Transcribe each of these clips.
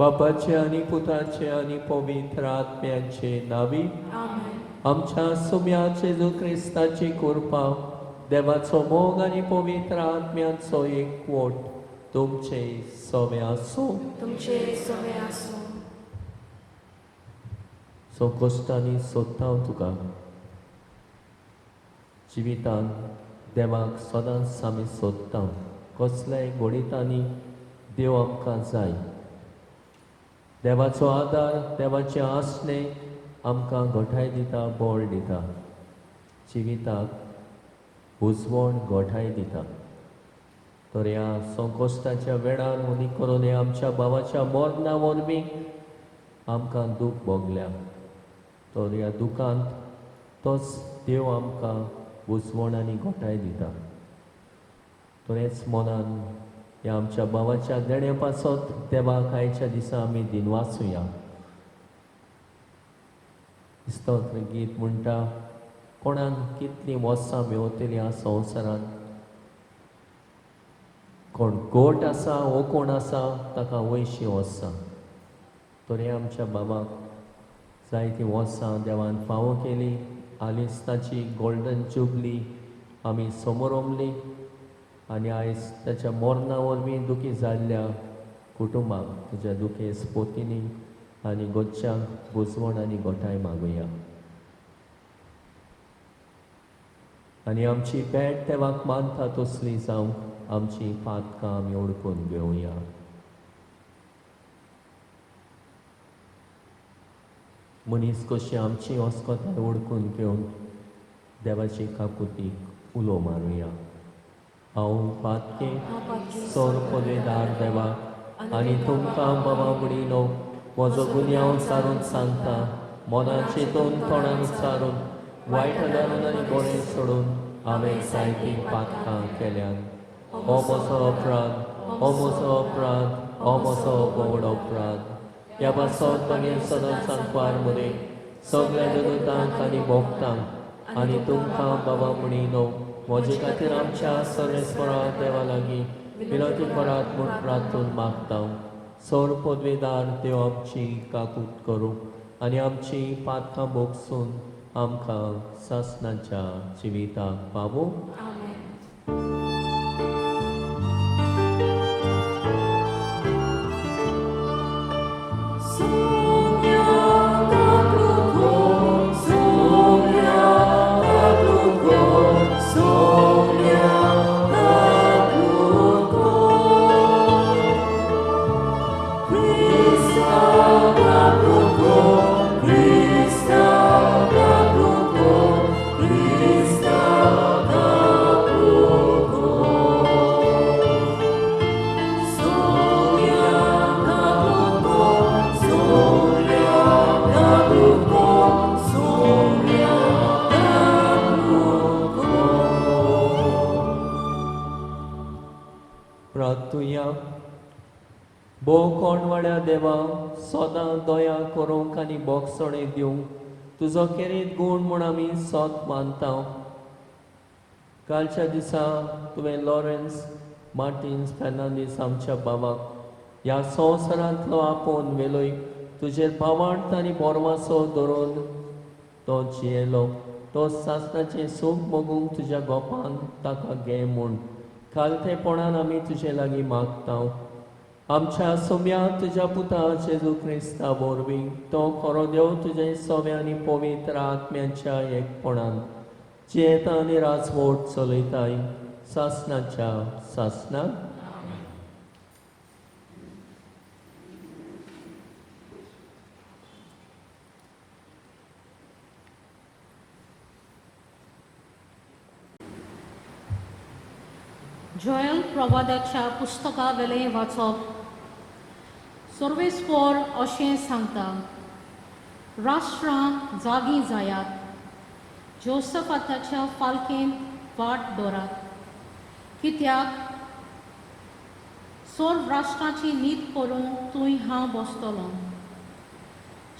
बापाचे आनी पुताचे आनी पवित्र आत्म्याचे नावी आमच्या सुम्या जेजू क्रिस्ताची कृपा, देवाचो मोग आनी पवित्र आत्म्याचो एकवट तुमचे सवे आसूं. तुमचे सवे आसूं. संकश्टांनी सोदता हांव तुका. जिवितान देवाक सदांच आमी सोदता. कसल्याय घडितांनी देव आमकां जाय. देवाचो आदार, देवाचें आसणें आमकां घटाय दिता, बळ दिता, जिविताक उजवण घटाय दिता. तर ह्या संकश्टाच्या वेळार उणी करून ह्या आमच्या भावाच्या मरणा वरवीं आमकां दूख भोगल्या, तर ह्या दुखांत तोच देव आमकां उजवण आनी घटाय दिता. तरेंच मनान ह्या आमच्या भावाच्या देण्या पासत देवाक आयच्या दिसा आमी दिनवासुया. स्तोत्र गीत म्हणटा, कोणाक कितलीं वर्सां मेवतलीं ह्या संवसारांत, कोण गोट आसा वो कोण आसा ताका वयशीं वर्सां. तर हे आमच्या बाबाक जायतीं वर्सां देवान फावो केली. हालींच ताची गोल्डन जुबली आमी समोरमली आनी आयज ताच्या मरणा वरवीं दुखी जाल्ल्या कुटुंबाक तुज्या दुखेस पोतींनी आनी गोच्यांक बुजवण आनी गोठाय मागुया. आनी आमची भेट देवाक मानता तसली जावंक आमची पातकां आमी ओडकून घेवया. मनीस कशी आमची अस्कताय ओडकून घेवन देवाची काकुतीक उलो मारुया. हांव पातके सोर पदवेदार देवा आनी तुमकां बाबा बुडिनो म्हजो गुन्यांव सारून सांगता. मनान चिंतून तोंडान उच्चारून वायट धरून आनी बरें सोडून हांवें जायतीं पातकां केल्यान. हो म्हजो अपराध, हो म्हजो अपराध, हो म्हजो व्हड अपराध. ह्या पासत मागीर सदांच सांगपार मदें सगल्या देवतांक आनी भोगतांक आनी तुमकां बाबा म्हणिनो म्हजे खातीर आमच्या सर्वेस्वरा देवा लागीं विनंती करात म्हूण प्रार्थून मागता. सोर पदवेदार देव आमची काकूत करूं आनी आमची पातकां भोगसून आमकां सासणाच्या जिविताक पावूं. भोव कोणवाड्या देवा, सदां दया करूंक आनी बोगसणें दिवंक तुजो खेरीत गूण म्हूण आमी सोत मानता. कालच्या दिसा तुवें लॉरेन्स मार्टिन्स फेर्नांदीस आमच्या बाबाक ह्या संवसारांतलो आपोवन व्हेलोय. तुजेर भावार्थ आनी बोरवासो धरून तो जियेलो. तो सासणाचें सूख मोगूंक तुज्या गोपान ताका घे म्हूण खालतेपणान आमी तुजे लागीं मागता. आमच्या सोम्या तुज्या पुता जेजू क्रिस्ता वरवीं तो खरो देव तुजे सव्या आनी पवित्र आत्म्याच्या एकपणान जियेता आनी राजवट चलयताय सासणाच्या सासणाक. जोयल प्रवादाच्या पुस्तका वेलें वाचप. सर्वेस्पोर अशें सांगता, राष्ट्रां जागीं जायात, जोसफाताच्या फालकेंत वाट दवरात, कित्याक सर्व राष्ट्रांची नीत करूंक तूं हांव बसतलो.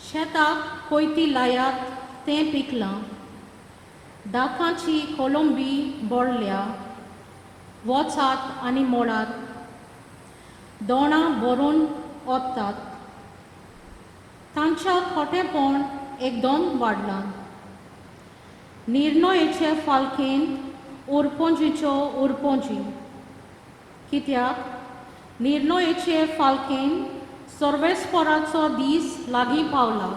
शेताक कोयती लायात तें पिकलां, दाकांची कोलंबी बळल्या, वचात आनी मोडात, दोणां भरून ओत्तात, तांच्या खोटेपण एकदम वाडलां. निर्णयेचे फालकेन उरपोंजीच्यो उरपोंजी, कित्याक निर्णयेचे फालकेन सर्वेस्पराचो दीस लागीं पावला.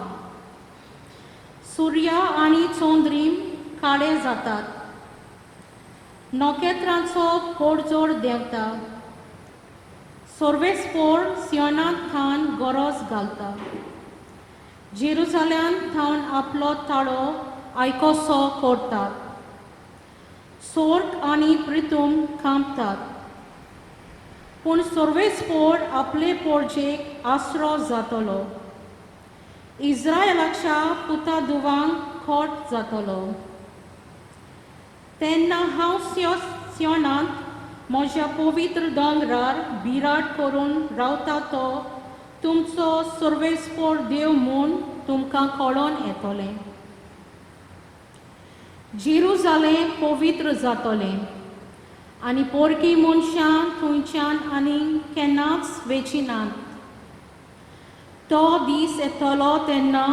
सुर्या आनी चंद्रीम काळे जातात, नखेत्रांचो पडजोड देंवता, सर्वेस्पोर सियोनांत थावन गरज घालता, जेरुजाल्यांत थावन आपलो ताळो आयकोसो करतात, सोर्क आनी प्रितूम कांपतात. पूण सर्वेस्पोर आपले पोरजेक आसरो जातलो, इस्रायलाच्या पुता दुवांक खोट जातलो. तेन्ना हांव सियोनांत म्हज्या पवित्र दोंगरार बिराड करून रावता तो तुमचो सर्वेस्पोर देव म्हूण तुमकां कळोन येतलें. जेरुजालें पवित्र जातलें आनी पोरकी मनशां थंयच्यान आनी केन्नाच वेचिनात. तो दीस येतलो तेन्ना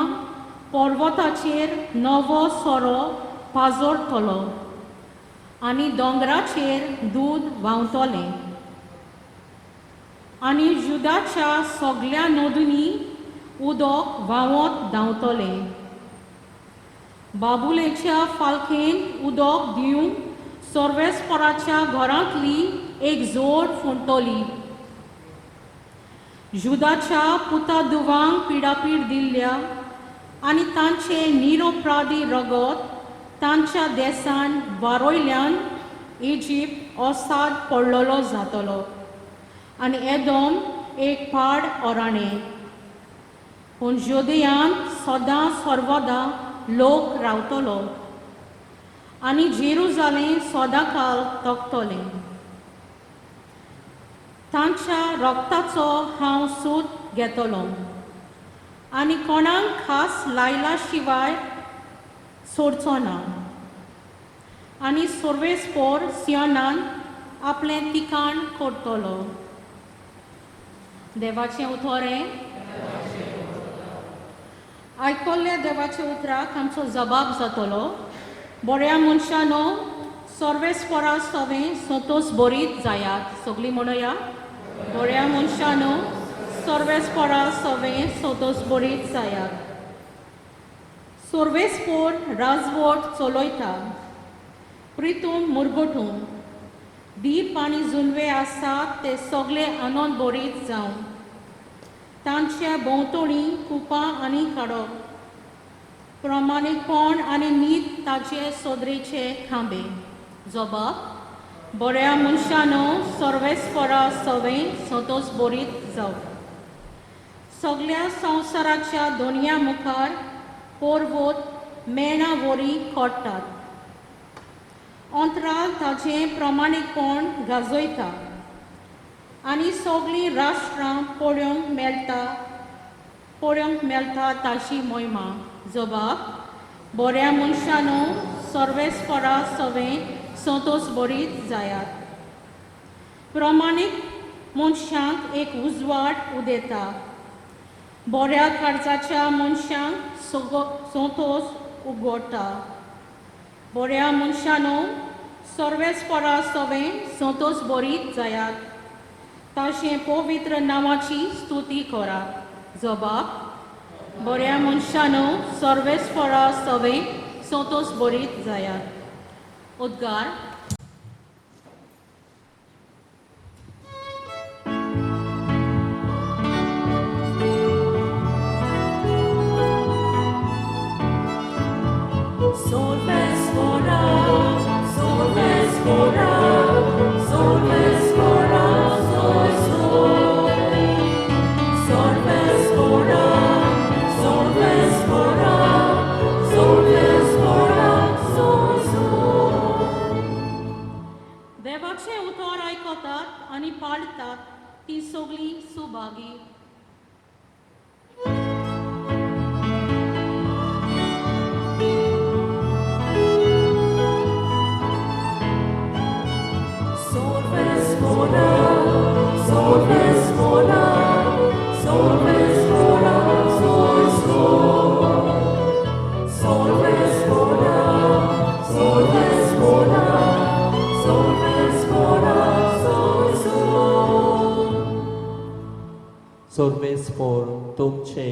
पर्वताचेर नवो सोरो पाजरतलो आनी दोंगराचेर दूद व्हांवतलें आनी जुदाच्या सगल्या नदींनी उदक व्हांवत धांवतलें. बाबुलेच्या फालकेन उदक दिवंक सर्वेस्पराच्या घरांतली एक जोड फुंटली. जुदाच्या पुता दुवांक पिडापीड दिल्ल्या आनी तांचे निरोपराधी रगत तांच्या देसान वारोयल्यान इजिप्त ओसाद पडलेलो जातलो आनी एदोम एक पाड ओराणें. पूण ज्योदयांत सदां सर्वदां लोक रावतलो आनी जेरुजालें सदांकाल तकतलें. तांच्या रक्ताचो हांव सूत घेतलो आनी कोणाक खास लायला शिवाय सोडचो ना. आनी सर्वेस्पोर सियोनान आपलें ठिकाण करतलो. देवाचें उतोरें आयकल्ल्या देवाच्या उतराक आमचो जबाब जातलो. बऱ्या मनशानो सर्वेस्परा सवें संतोस बरीत जायात. सगळीं म्हणया, बऱ्या मनशानो सर्वेस्परा सवें संतोस बरीत जायात. सर्वेस्पोर राजवट चलयता, प्रितूम मुरगटूं दीप आनी जुनवे आसात ते सगळे आनंद बरीत जावं. तांच्या भोंवतणी कुपां आनी खाडो, प्रमाणीकपण आनी नीत ताचे सोदरेचे खांबे. जबाब, बऱ्या मनशानो सर्वेस्परा सवें संतोस बरीत जावं. सगल्या संवसाराच्या दोनया मुखार पर्वत मेणा वरी कोट्टात, अंतराल ताचें प्रमाणीकपण गाजयता आनी सगळीं राष्ट्रां पळोवंक मेळटा ताची मोहिमा. जबाब, बऱ्या मनशानो सर्वेस्परा सवें संतोस बरीत जायात. प्रमाणीक मनशांक एक उजवाड उदेता, बऱ्या काळजाच्या मनशांक संतोस उगडटा. बऱ्या मनशानो सर्वेस्परा सवें संतोस बरीत जायात. ताचें पवित्र नांवाची स्तुती करात. जबाब, बऱ्या मनशानो सर्वेस्परा सवें संतोस बरीत जायात. उद्गार. देवाचें उतर आयकतात आनी पाळटात ती सगळीं सुभागी. Solves सर्वेस्पोर तुमचे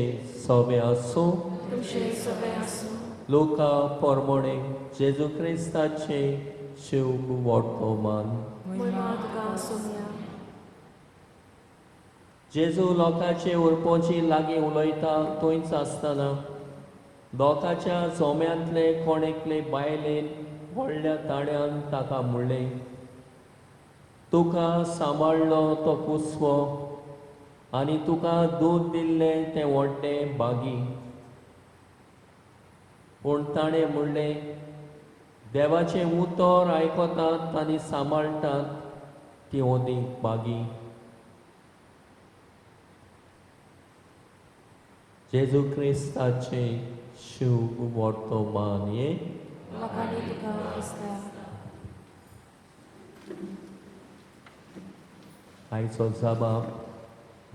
सोबे आसूं. तुमचे सगळे आसूं. लोका पोरमोणे जेजू क्रिस्ताचे शुभ वर्तमान. महिमा तुका सोम्या. जेजू लोकांचे उरपोची लागीं उलयता थंयच आसतना लोकांच्या जोम्यांतले कोण एकले बायलेन व्हडल्या ताळ्यान ताका म्हणलें, तुका सांबाळ्ळो तो कुसवो आनी तुका दूद दिल्लें तें व्हडलें बागी. पूण ताणें म्हणलें, देवाचें उतर आयकतात आनी सांबाळटात ती ओदीक बागी. जेजू क्रिस्ताचें शुभ वर्तमान हें. लोकांनी तुका क्रिस्ता. आयचो जबाब,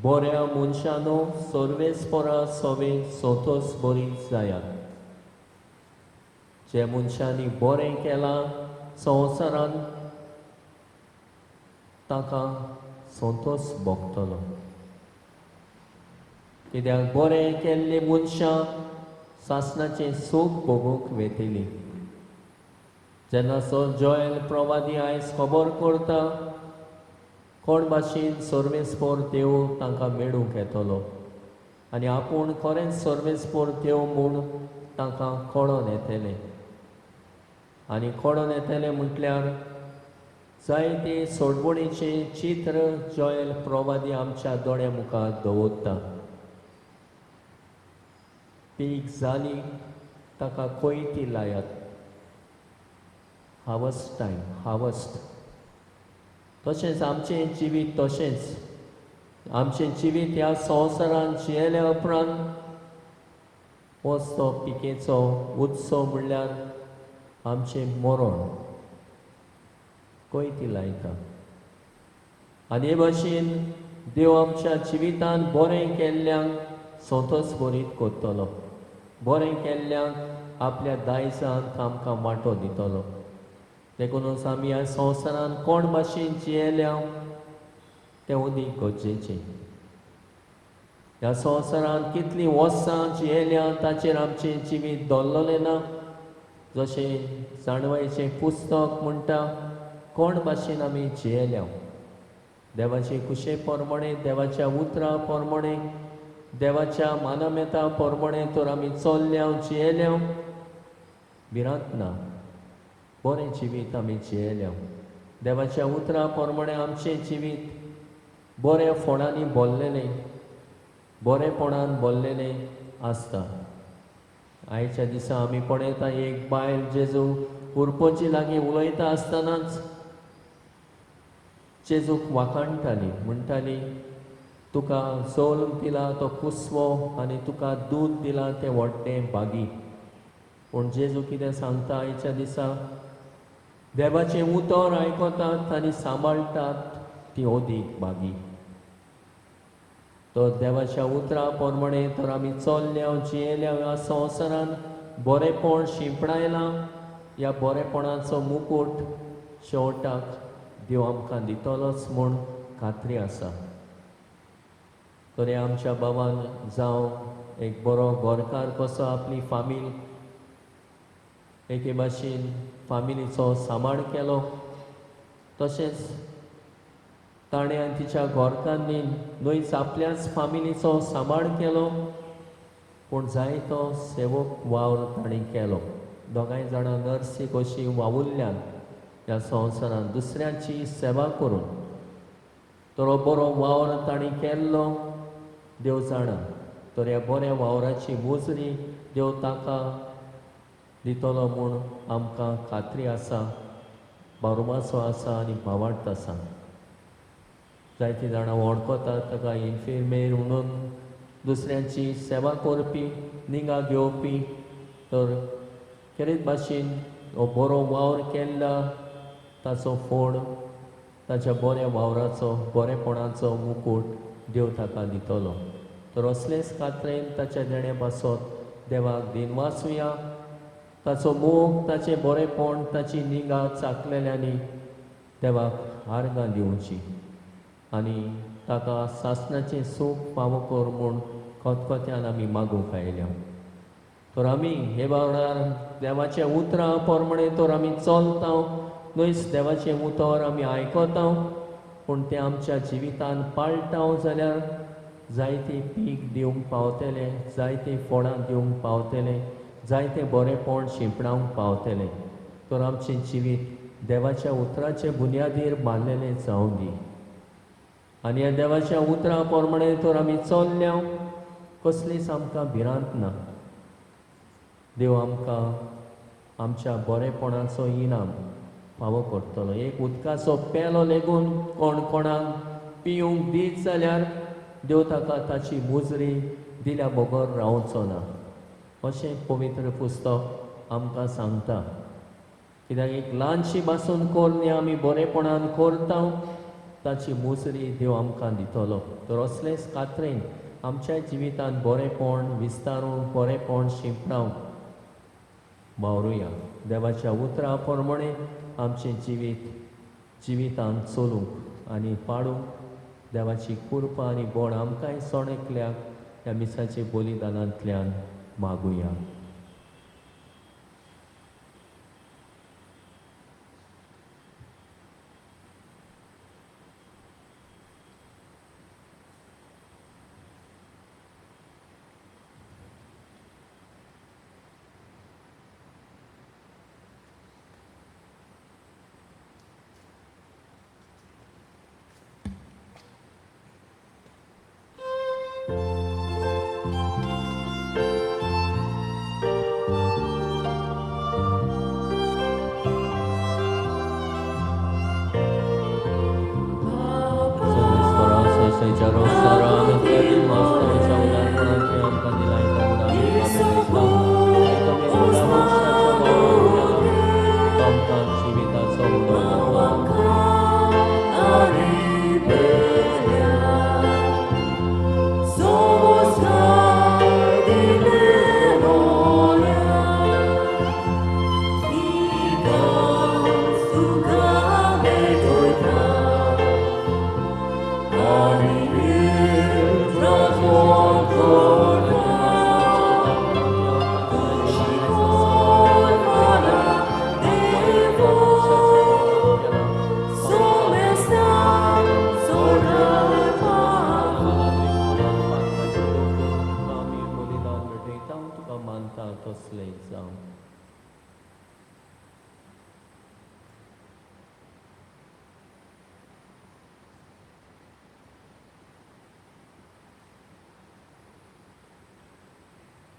बऱ्या मनशानो सर्वेस्पोरा सोवे सोतोस बरी जायात. जे मनशांनी बरें केलां संवसारांत ताका संतोस भोगतलो. कित्याक बरें केल्लीं मनशां सासणाचें सूख भोगूंक वेतलीं. जेन्ना सो जोयल प्रवादी आयज खबर करता कोण भाशेन सर्वेस्पोर देव तांकां मेळूंक येतलो आनी आपूण खरेंच सर्वेस्पोर देव म्हूण तांकां कळोन येतलें. आनी कळोन येतलें म्हटल्यार जायते सोडवणीचें चित्र जोयल प्रवादी आमच्या दोळ्या मुखार दवरता. पीक जाली ताका कोयती लायात. Harvest time, Harvest. तशेंच आमचें जिवीत, तशेंच आमचें जिवीत ह्या संवसारांत जियेल्या उपरांत वचतो पिकेचो उत्सव म्हणल्यार आमचें मरण. कोयती लायता आनी हे भाशेन देव आमच्या जिवितांत बरें केल्ल्यांक संतोस बरीत करतलो. बरें केल्ल्यांक आपल्या दायजांत आमकां वांटो दितलो. देखूनच आमी ह्या संवसारांत कोण भाशेन जियेल्या तें अदीक गरजेचें. ह्या संवसारांत कितलीं वर्सां जियेल्या ताचेर आमचें जिवीत दवरलें ना. जशें जाणवायचें पुस्तक म्हणटा, कोण भाशेन आमी जियेल्या देवाचे कुशे प्रमाणे, देवाच्या उतरां प्रमाणे, देवाच्या मानमेता प्रमाणे तर आमी चल्ल्या जियेल्या, भिरांत ना, बरें जिवीत आमी जियेल्या. देवाच्या उतरां प्रमाणे आमचें जिवीत बऱ्या फोणांनी भरलेलें, बरेपणान भरलेलें आसता. आयच्या दिसा आमी पळयता एक बायल जेजू उरपोची लागीं उलयता आसतनाच जेजूक वाखाणटाली, म्हणटाली, तुका जल्म दिला तो कुसवो आनी तुका दूद दिलां तें व्हडलें बागी. पूण जेजू कितें सांगता आयच्या दिसा, देवाचें उतर आयकतात आनी सांबाळटात ती अदीक बागी. तर देवाच्या उतरा प्रमाणे तर आमी चल्ल्या जियेल्या ह्या संवसारांत बरेपण शिंपडायलां. ह्या बरेपणाचो मुकूट शेवटाक देव आमकां दितलोच म्हूण खात्री आसा. तर आमच्या बाबान जावं एक बरो गोरकार कसो आपली फामील एके भाशेन फामिलीचो सांबाळ केलो, तशेंच ताणें आनी तिच्या घरकान्नीन न्हयच आपल्याच फामिलीचो सांबाळ केलो, पूण जायतो सेवक वावर ताणें केलो. दोगांय जाणां नर्सी कशी वावुरल्यान ह्या संवसारांत दुसऱ्यांची सेवा करून. तर हो बरो वावर ताणें केल्लो देव जाणा. तर ह्या बऱ्या वावराची मोजणी देव ताका दितलो म्हूण आमकां खात्री आसा, बारुमाचो आसा आनी भावार्थ आसा. जायतीं जाणां वळखतात ताका इन्फिर्मेर म्हणून, दुसऱ्यांची सेवा करपी, निगा घेवपी. तर खेरीत भाशेन हो बरो वावर केल्ला ताचो फोड, ताच्या बऱ्या वावराचो, बरेपणाचो मुकूट देव ताका दितलो. तर असलेच खात्रेन ताच्या देणे पासत देवाक दिनवासुया. ताचो मोग, ताचें बरेपण, ताची निगा चाकलेल्यांनी देवाक आर्गां दिवची आनी ताका सासणाचें सूख फावो कर म्हूण खतखत्यान आमी मागूंक आयल्या. तर आमी हे वावरार देवाचें उतरां प्रमाणे तर आमी चलता न्हयच, देवाचें उतर आमी आयकता पूण तें आमच्या जिवितान पाळटा जाल्यार जायते पीक दिवंक पावतले, जायते फळां दिवंक पावतले, जायते बरेपण शिंपणावंक पावतले. तर आमचें जिवीत देवाच्या उतराचे बुन्यादीर बांदलेलें जावं दी. आनी ह्या देवाच्या उतरां प्रमाणे तर आमी चल्ल्या कसलीच आमकां भिरांत ना. देव आमकां आमच्या बरेपणाचो इनाम फावो करतलो. एक उदकाचो पेलो लेगून कोण कोणाक पिवंक दीत जाल्यार देव ताका ताची मुजरी दिल्या बगर रावचो ना, अशें पवित्र पुस्तक आमकां सांगता. कित्याक एक ल्हानशी पासून करणी आमी बरेपणान करता ताची मुजरी देव आमकां दितलो. तर असलेच कात्रेन आमच्या जिवितांत बरेपण विस्तारूंक, बरेपण शिंपणावंक वावरुया. देवाच्या उतरा प्रमाणे आमचें जिवीत जिवितांत चलूंक आनी पाडूंक देवाची कृपा आनी बळ आमकांय सण एकल्याक ह्या मिसाचे बलिदानांतल्यान मागुया.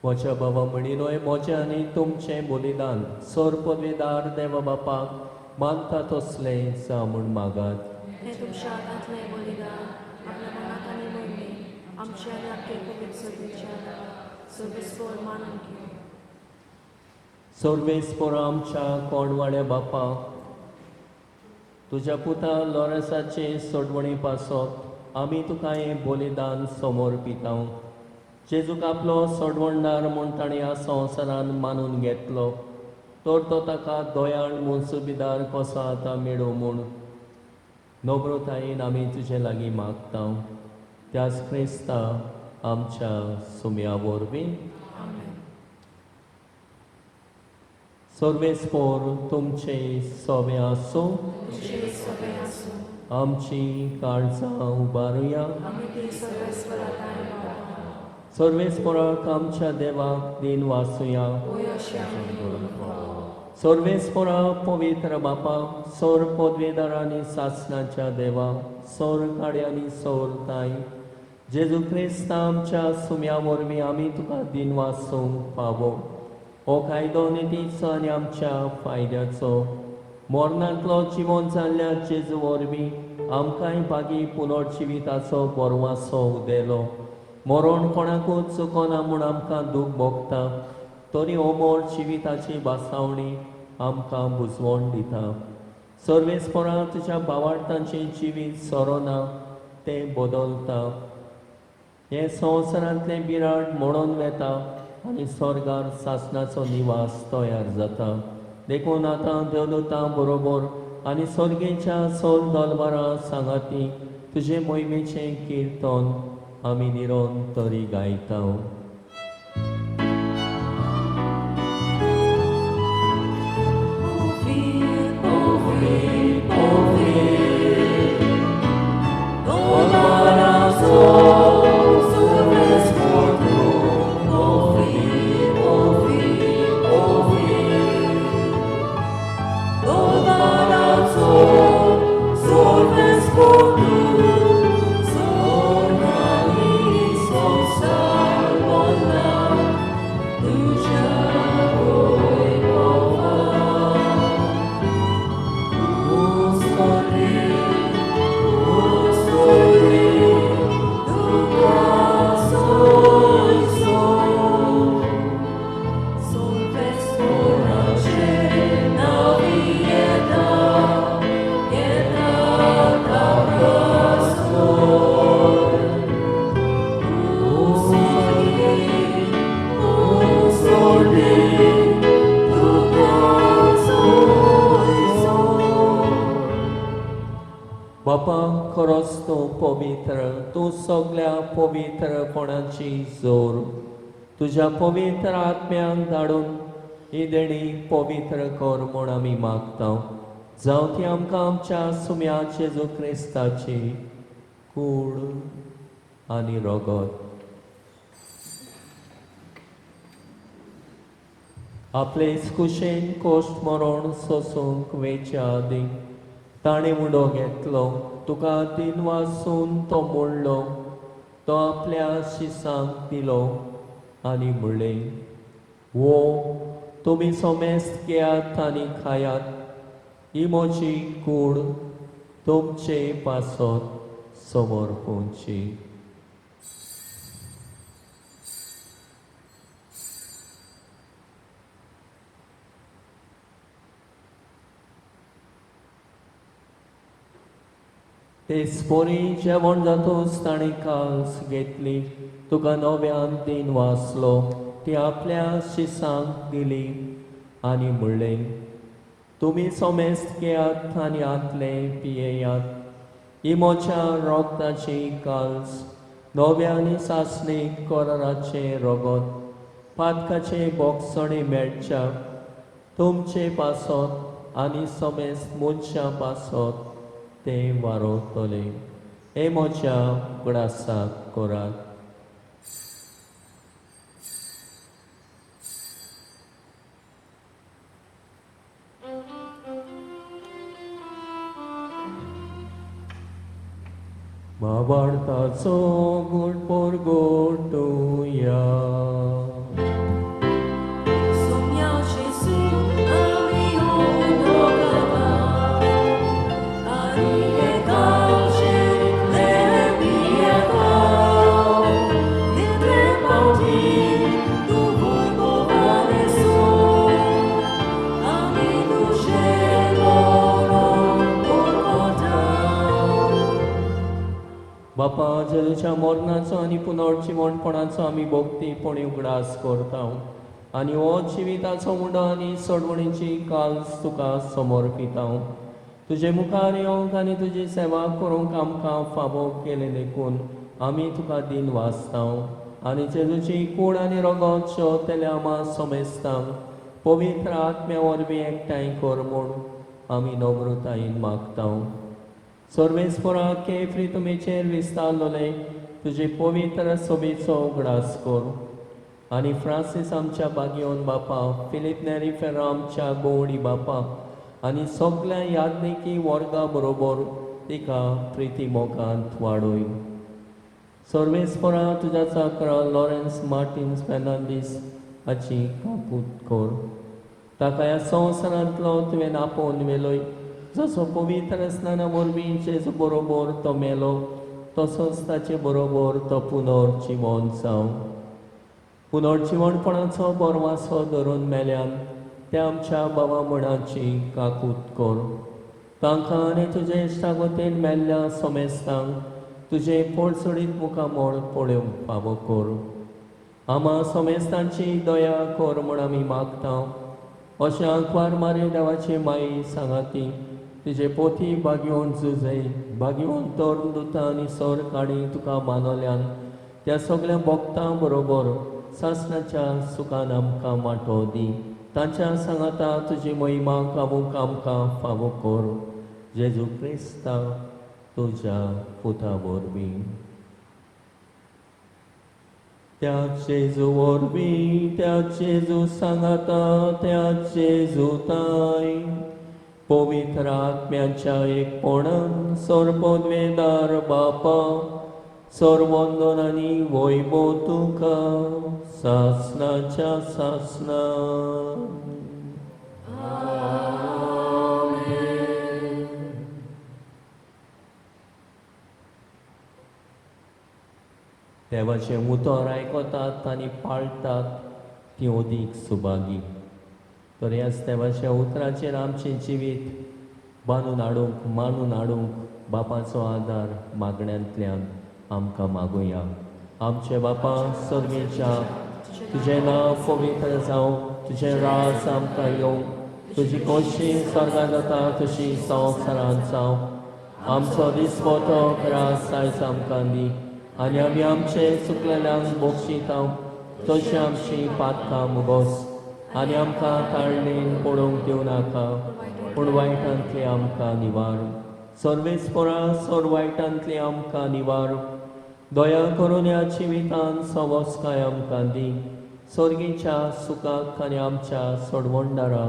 म्हज्या बाबा म्हणिनोय म्हजें आनी तुमचें बलिदान सोर पदवीदार देवा बापाक मानता तसलें जावं म्हूण मागात. हें तुमच्या हातांतलें बलिदान आपल्या मनाक आनी म्हणणें आमच्या आनी आख्खे पवित्र सभेच्या सर्वेस्पोर मानून घेवं. सर्वेस्पोर आमच्या कोणवाड्या बापा, तुज्या पुता लॉरसाचे सोडवणी पासत आमी तुका हें बलिदान समर्पिता. जेजूक आपलो सोडवणदार म्हूण ताणें ह्या संवसारान मानून घेतलो तर तो ताका दयाळ म्हूण सुबेदार कसो आतां मेळूं म्हूण नम्रतायेन आमी तुजे लागीं मागता. त्याच क्रिस्ता आमच्या सुम्या वरवीं. सर्वेस्पोर तुमचे सोबे आसूं. आमची काळजां उबारुया. सर्वेस्पोराक आमच्या देवाक दिन वासुया. सर्वेस्पोरा पवित्र बापा, सौर पदवेदार आनी सासणाच्या देवा, सौर काड्यांनी सौर ताई जेजू क्रिस्ता आमच्या सुम्या वरवीं आमी तुका दिन वासूंक फावो. हो कायदो नितीचो आनी आमच्या फायद्याचो मरणांतलो जिवन जाल्ल्या जेजू वरवीं आमकांय बागी पुनर्जिविताचो बरवासो उदेलो. मरण कोणाकूच चुकना म्हूण आमकां दूख भोगता तरी अमर जिविताची भासावणी आमकां बुजवण दिता. सर्वेस्पोरा तुज्या भावार्थांचें जिवीत सोरोना तें बदलता. हें संवसारांतलें बिराड म्हणून वेता आनी स्वर्गार सासणाचो निवास तयार जाता. देखून आतां देवदूतां बरोबर आनी स्वर्गेच्या सोल दलबारां सांगाती तुजे मोहिमेचें किर्तन आमी निरंतरी गायता. बापा खरोच तूं पवित्र, तूं सगल्या पवित्रपणाची जोर. तुज्या पवित्र आत्म्यांक धाडून ही देणी पवित्र कर म्हूण आमी मागता. जावं ती आमकां आमच्या सुम्या जेजू क्रिस्ताची कूड आनी रगत. आपले कुशेन कोश्ट मरण सोसूंक वेच्या आदीं ताणें उडो घेतलो, तुका दिन वासून तो मोडलो, तो आपल्या शिसांक दिलो आनी म्हणलें, वो तुमी सोमेस्त घेयात आनी खायात, ही म्हजी कूड तुमचे पासत समर्पूंची. तेच परी जेवण जातूच ताणें कास घेतली, तुका नव्यान दिन वाचलो, ती आपल्या शिसांक दिली आनी म्हणलें, तुमी सोमेस्त घेयात आनी आतलें पियेयात, ही म्हज्या रोगताची काल्स, नव्या आनी सासणी कराराचें रगत, पातकाचें बोगसणें मेळच्या तुमचे पासत आनी सोमेस्त मनशां पासत तें वारोवतले. हे म्हज्या उगडासाक करात. भावार्थाचो गोड परगटुया. बापा, जेजूच्या मरणाचो आनी पुनर्जिवणपणाचो आमी भक्तीपणी उगडास करता आनी हो जिविताचो उंडो आनी सोडवणीची काल्स तुका समर्पिता. तुजे मुखार येवंक आनी तुजी सेवा करूंक आमकां फावो केलें देखून आमी तुका दिन वाचता आनी जेजूची कूड आनी रगत शेवतल्या आमा समेस्तांक पवित्र आत्म्या वरवीं एकठांय कर म्हूण आमी नम्रतायेन मागता. सर्वेस्परा केफ्री तुमीचेर विस्तारलोले तुजे पवित्र सोबीचो उगडास कर आनी फ्रांसीस आमच्या बागयोन बापा, फिलीप नेरी फेर्रा आमच्या गोवणी बापा आनी सगल्या याज्ञिकी वर्गा बरोबर तिका प्रिती मोगांत वाडय. सर्वेस्परा तुज्या चाकरा लॉरेन्स मार्टिन्स फेर्नांदीस हाची काकूत कर, ताका ह्या संवसारांतलो तुवें आपोवन व्हेलोय, जसो पवित्र स्नाना वरवीं जेजू बरोबर तो मेलो तसोच ताचे बरोबर तो पुनर्जिवन जावं. पुनर्जिवणपणाचो बरवासो धरून मेल्यान त्या आमच्या बाबा मणाची काकूत कर, तांकां आनी तुजे इश्टागोतेन मेल्ल्या सोमेस्तांक तुजें पोडसोडीत मुखामळ पळोवंक फावो कर. आमा सोमेस्तांची दया कर म्हूण आमी मागता. अशें आंकवार मारी देवाची माई सांगाती तुजे पोथी बागयोवन जुजय बागयोवन तोर दुता आनी सोर काडी तुका मानवल्यान त्या सगळ्या भक्तां बरोबर सासणाच्या सुखान आमकां वांटो दी. तांच्या सांगाता तुजी महिमा गावूंक आमकां फावो कर. जेजू क्रिस्ता तुज्या पुता वरवीं. त्या जेजू वरवीं, त्या जेजू सांगाता, त्या जेजू ताय पवित्र आत्म्याच्या एकपणान सर्वोद्वेदार बापा सर्वंदन आनी वैभव तुका सासणाच्या सासणा. देवाचें उतर आयकतात आनी पाळटात ती अदीक सुभागी. तर ह्याच देवाच्या उतराचेर आमचें जिवीत बांदून हाडूंक मानून हाडूंक बापाचो आदार मागण्यांतल्यान आमकां मागुया. आमचे बापा सर्गेच्या, तुजें नांव पवित्र जावं, तुजें राज आमकां येवं, तुजी खोशी स्वर्गांत जाता तशी संवसारांत जावं. आमचो दिसपटो रास आयज आमकां दी आनी आमी आमचे चुकलेल्यांक बक्षिता तशें आमची पातकां मुगोस आनी आमकां ताळणेन पडोवंक दिवं नाका, पूण वायटांतली आमकां निवार. सर्वेस्परा सोर वायटांतली आमकां निवार. दया करून ह्या जिवितान सवस्काय आमकां दी. सर्गीच्या सुखाक आनी आमच्या सोडवणदारा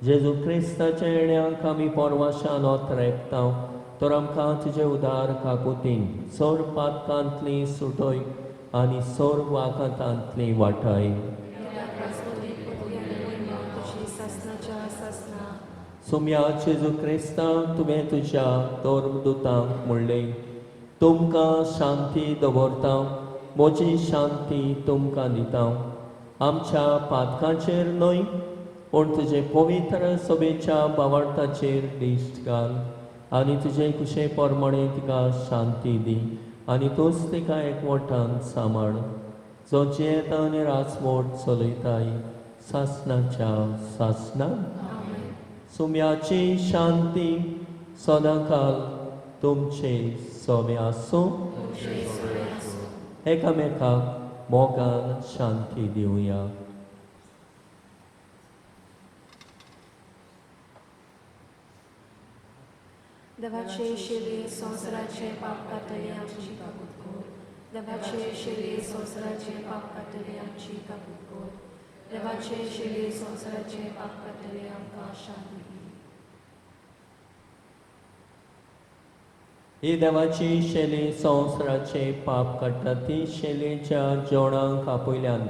जेजू क्रिस्ताच्या येण्याक आमी परवाशान ओतरेकता. तर आमकां तुजे उदार काकुतीन सोर पातकांतली सुटय आनी सोर वाकांतांतली वाटाय. सुम्या जेजू क्रिस्ता, तुवें तुज्या धर्मदुतांक म्हणलें, तुमकां शांती दवरता, म्हजी शांती तुमकां दिता. आमच्या पातकांचेर न्हय पूण तुजे पवित्र सभेच्या बावडताचेर दिश्ट घाल आनी तुजे कुशे प्रमाणे तिका शांती दी आनी तूंच तिका एकवटान सांबाळ, जो जियेता आनी राजवट चलयताय सासणाच्या सासणा. सुम्याची शांती सदांकाल तुमचे सोवे आसूं. एकामेकाक मोगान शांती दिवया. देवाचे शिरे संवसाराचे पाप काडटले आमची काकूत कर. देवाचे शिरे संवसाराचे पाप काडटले आमची काकूत कर. देवाचे शिरे संवसाराचे पाप काडटले आमकां शांती दी. ही देवाची शैली संवसाराचे पाप काडटा ती शैलीच्या जेवणाक आपयल्यान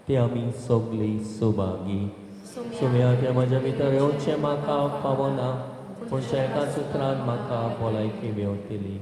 ती आमी सगळी सुभागी. सुम्या ते म्हज्या भितर येवचें म्हाका पावना, पूण एका सुत्रान म्हाका भलायकी मेवतली.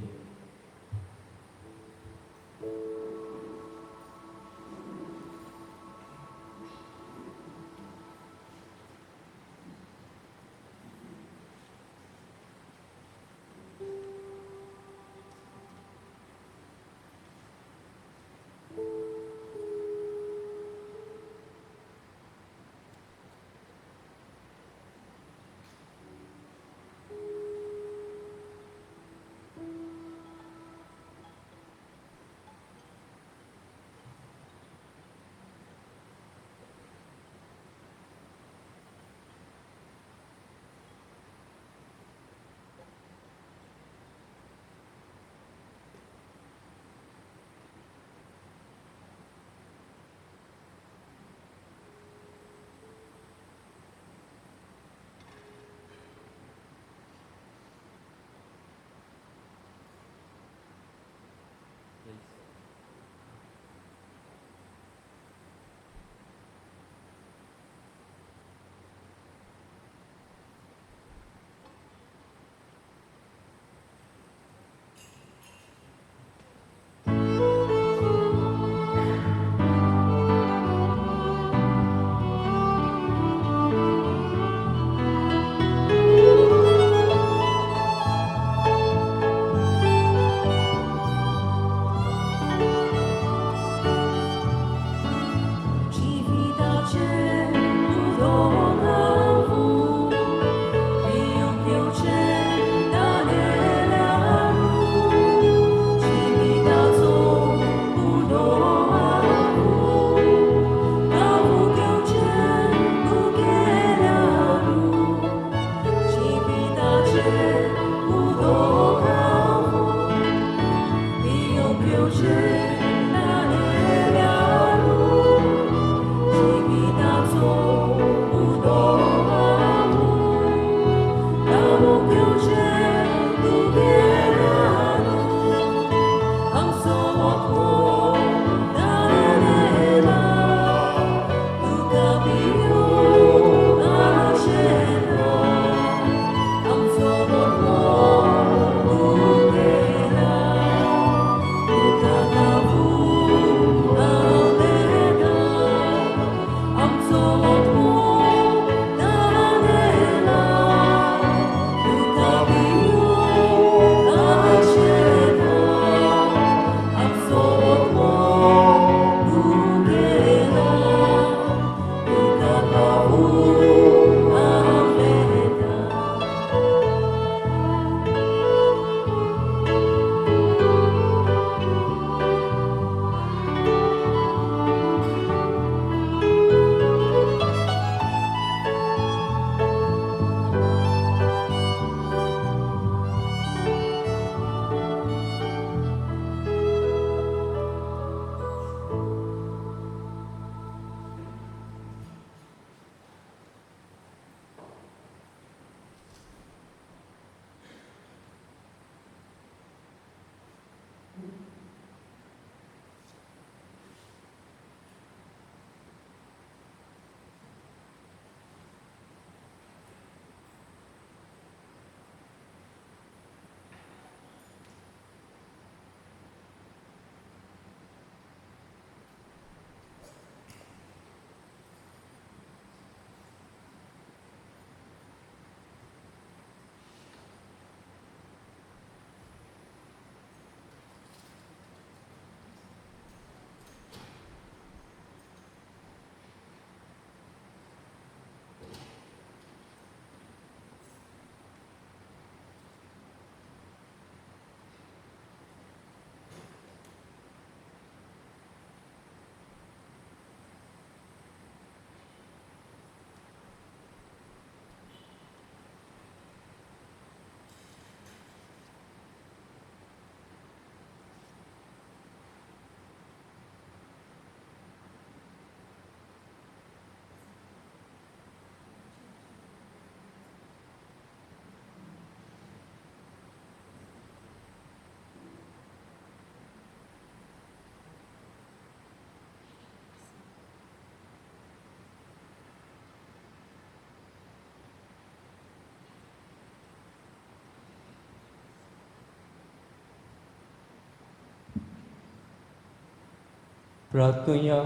प्रार्थुया.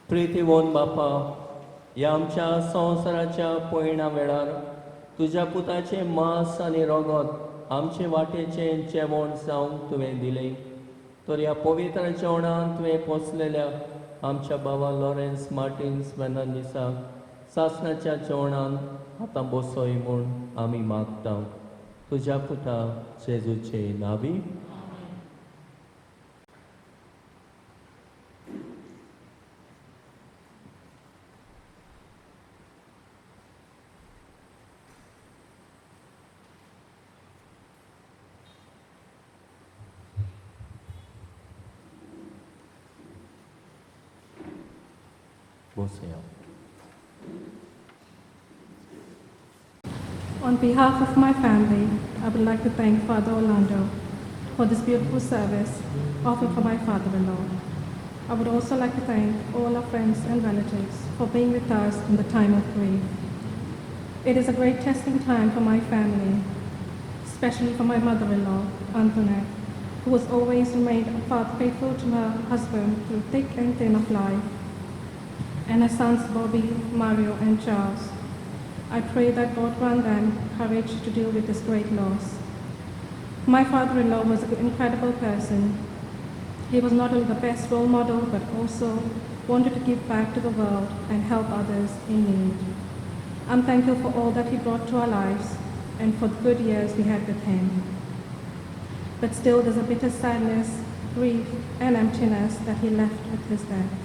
प्रितीवन बापा, ह्या आमच्या संवसाराच्या पयणा वेळार तुज्या पुताचें मांस आनी रगत आमचे वाटेचें जेवण जावंक तुवें दिलें, तर ह्या पवित्र जेवणान तुवें पोसलेल्या आमच्या बाबा लॉरेन्स मार्टिन्स फेर्नांदीसाक सासणाच्या जेवणान आतां बसय म्हूण आमी मागता. तुज्या पुता जेजूचे नावी. बसया. On behalf of my family, I would like to thank Father Orlando for this beautiful service offered for my father-in-law. I would also like to thank all our friends and relatives for being with us in the time of grief. It is a great testing time for my family, especially for my mother-in-law, Antoinette, who has always remained faithful to her husband through thick and thin of life, and her sons Bobby, Mario, and Charles. I pray that God grant them courage to deal with this great loss. My father-in-law was an incredible person. He was not only the best role model, but also wanted to give back to the world and help others in need. I'm thankful for all that he brought to our lives and for the good years we had with him. But still, there's a bitter sadness, grief, and emptiness that he left with his death.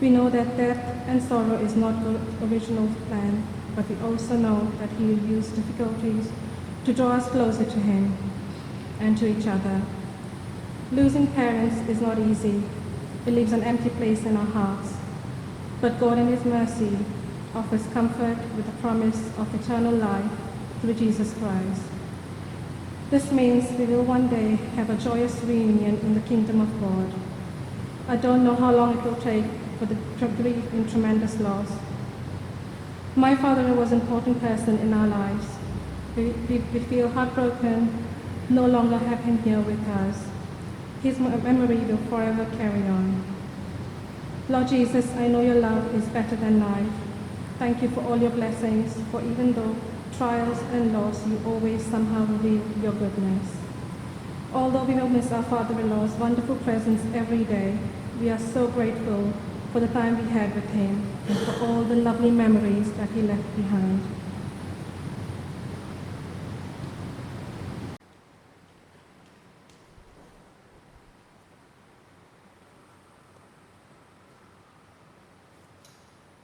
We know that death and sorrow is not God's original plan, but we also know that he will use difficulties to draw us closer to him and to each other. Losing parents is not easy. It leaves an empty place in our hearts. But God in his mercy offers comfort with the promise of eternal life through Jesus Christ. This means we will one day have a joyous reunion in the kingdom of God. I don't know how long it will take for the grief and tremendous loss. My father was an important person in our lives. We feel heartbroken, no longer have him here with us. His memory will forever carry on. Lord Jesus, I know your love is better than life. Thank you for all your blessings, for even though trials and loss, you always somehow reveal your goodness. Although we will miss our father-in-law's wonderful presence every day, we are so grateful for the time we had with him and for all the lovely memories that he left behind.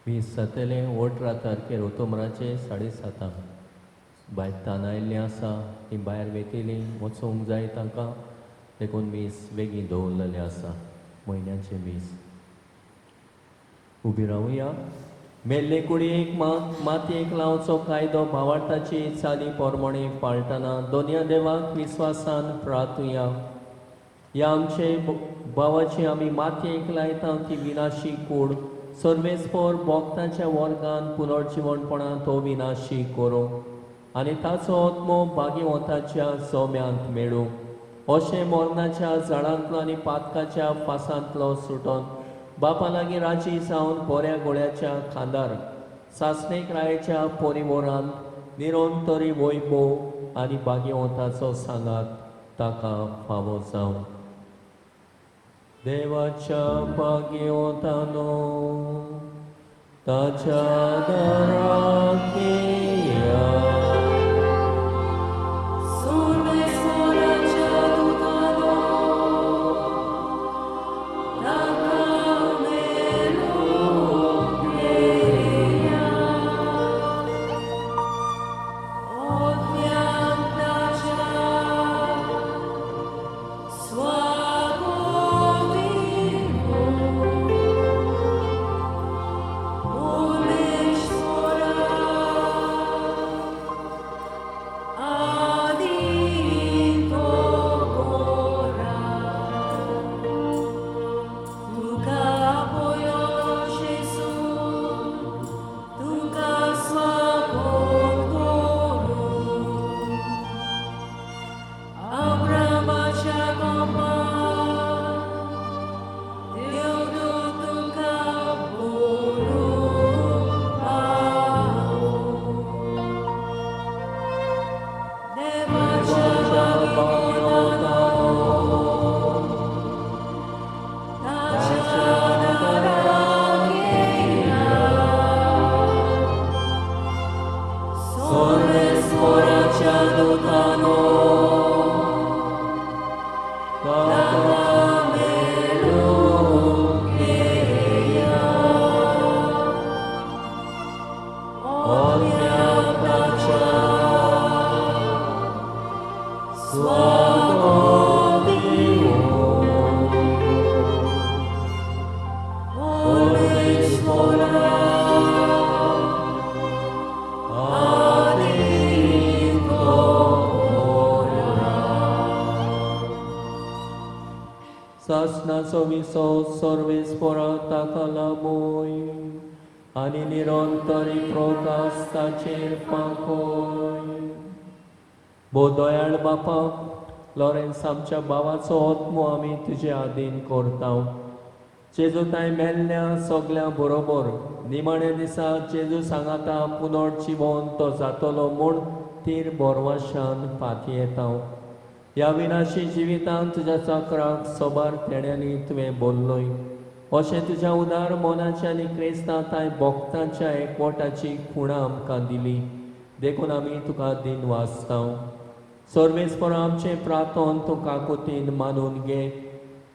वीस जातलें 18 तारखेर ओतोमराचे 7:30 भायर तानायल्लीं आसा ती भायर वेतली वचूंक जाय तांकां, देखून मीस बेगीन दवरलेलें आसा म्हयन्याचें मीस. उबी रावया. मेल्ले कुडयेक मातयेक लावचो कायदो भावार्थाची चाली पोरमणे पाळटना दोनया देवाक विस्वासान प्रार्थुया. ह्या आमचे भावाची आमी मातयेक लायता ती विनाशी कूड सर्वेस्पोर भोक्ताच्या वर्गान पुनर्जिवणपणान तो विनाशी करूं आनी ताचो आत्मो भाग्यवंताच्या जोम्यांत मेळूं. अशें मरणाच्या झाडांतलो आनी पातकाच्या फासांतलो सुटोन बापा लागीं राजी जावन बऱ्या गोळ्याच्या खांदार सासणेक रायच्या परिवरान निरंतरी वैभव आनी भाग्यवंताचो सांगात ताका फावो जावं. देवाच्या भाग्यवंतानो ताच्या दाराक येया. Swag. समिसो सर्वेस्पोरा ताका लाबोय आनी निरंतरी प्रकाश ताचेर पांकोय. भोव दयाळ बापा, लॉरेन्स आमच्या भावाचो आत्मो आमी तुजे आदीन करता. जेजू तांय मेल्ल्या सगल्यां बरोबर निमाण्या दिसा जेजू सांगाता पुनर्जिवन तो जातलो म्हूण तीर बोरवाशान पातयेता. ह्या विनाशी जिवितांत तुज्या चक्राक सोबार तेण्यांनी तुवें बोल्लोय अशें तुज्या उदार मनाच्या आनी क्रिस्तां तांय भक्तांच्या एकवटाची खुणां आमकां दिली, देखून आमी तुका दिन वाचता. सर्वेस्पर आमचें प्रार्थन तूं काकुतीन मानून घे.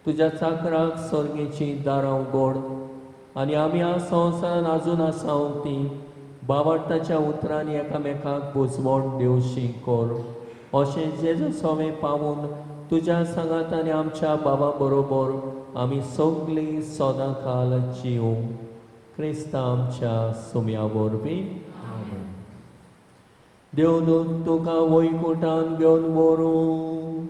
तुज्या चाकराक सर्गेची दारां उगड आनी आमी ह्या संवसारान आजून आसा ती बावडताच्या उतरांनी एकामेकाक बुजवण दिवशी कर. अशें जेजू सवें पावून तुज्या सांगात आनी आमच्या बाबा बरोबर आमी सगळीं सदां काल जिवूं. क्रिस्ता आमच्या सुम्या वरवीं. देव तुका वैकुटान घेवन व्हरूं,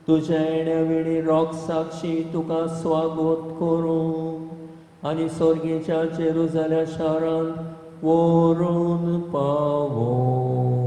तुज्या येण्या वेळी रोग साक्षी तुका स्वागत करूं आनी सर्गेच्या जेरुजाल्या शारांत व्हरून पावों.